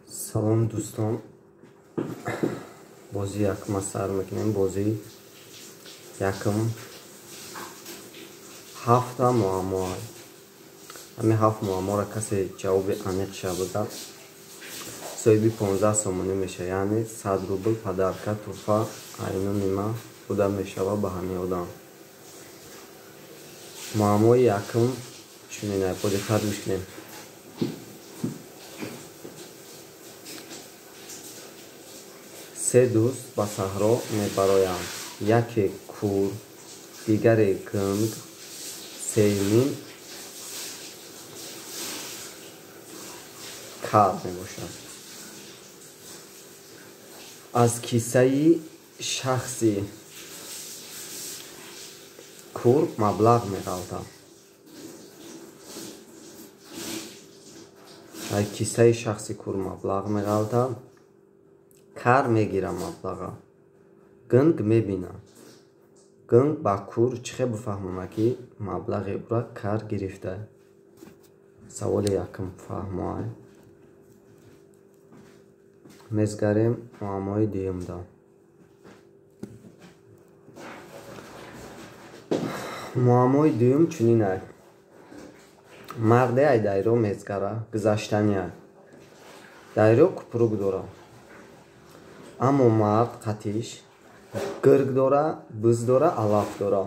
Салом, дӯстон. Бозии якума сар мекунем. Бозии якум ҳафта муаммо. Ҳамин ҳафт муамморо касе ҷавоби аниқша буда, соҳиби 15 сомонӣ мешавад, яъне 100 рубл подарка, туҳфа айну нима буда мешавад ба ҳамин одам. Муаммои якум чунин: бо диққат гӯш кунем. Се дӯст ба саҳро мебароянд: яке кур, дигаре гунг, сеюмин кар мебошад. Аз кисаи шахси кур маблағ меғалтад. Аз кисаи шахси кур маблағ меғалтад. Кар мегирад маблаға, гунг мебинад. Гунг ба кур чӣ хел бифаҳмонад, ки маблағи ӯра кар гирифта? Саволи якум фаҳмоай. Мезгарем муаммои дуюмда. Муаммои дуюм чунин ай: марде ай дайро мезгара, гузаштаниай. Дайро купрук дорад, аммо мард қатиш гирг дора, биз дора, алаф дора.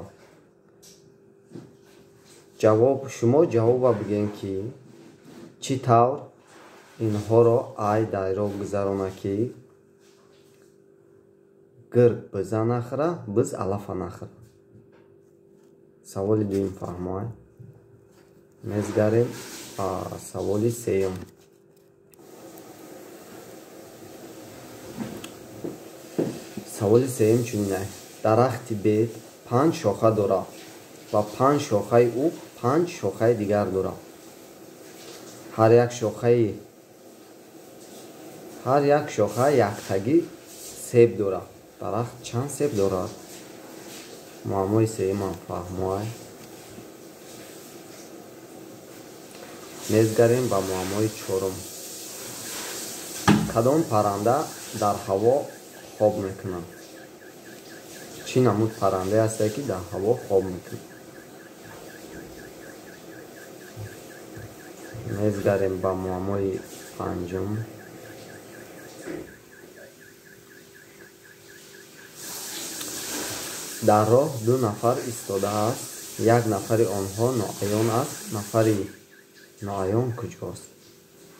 Ҷавоб, шумо ҷавоба бигӯем, ки чӣ тавр инҳоро ай дайро гузаронад, ки гирг биза нахӯра, биз алафа нахӯра. Саволи дуюм фаҳмоай. Мезгарем саволи сеюм. Саволи сеюм чунин аст: дарахти бед панҷ шоха дорад ва панҷ шохаи ӯ панҷ шохаи дигар дорад. Ҳар як шоха яктагӣ себ дорад. Дарахт чанд себ дорад? Муаммои сеюмам фаҳмоай. Мезгарем ба муаммои чорум. Кадом парранда дар ҳаво хоб мекунад? Чӣ намуд паррандае ҳастае, ки дар ҳаво хоб мекунад? Мезгарем ба муаммои панҷум. Дар роҳ ду нафар истодааст, як нафари онҳо ноаён аст. Нафари ноаён куҷост?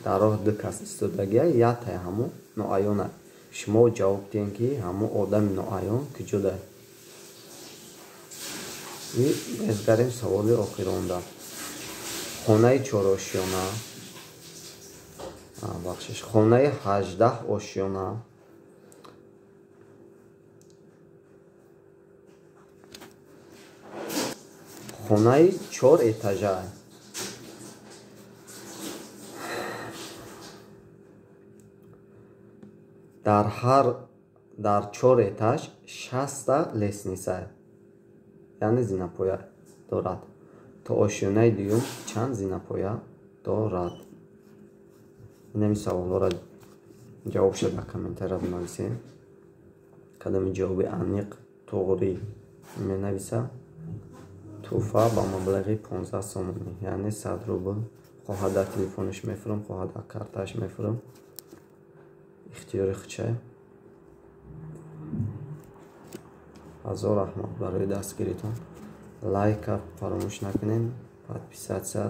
Дар роҳ ду кас истодагия, яктаи ҳамун ноаён аст. Шумо ҷавоб диҳем, ки ҳамун одами ноаён куҷода. И мезгарем саволи охиронда. Хонаи чорошёна, бахшиш, хонаи 18 ошёна хонаи чор этажа. Дар чор этаж 60-та лестница, яъне зинапоя дорад. То ошёнаи дуюм чанд зинапоя дорад? Инами саволҳоро ҷавобша дар комментария бинависем. Кадоми ҷавоби аниқ, туғрӣ менависа, тӯҳфа ба маблағи 15 сомонӣ, яъне 100 рубл, хоҳад дар телефонаш мефурам, хоҳад дар картааш мефурам, ихтиёри худшай. Ҳазор раҳмат барои дастгиритон. Лайка фаромӯш накунед, подписаться.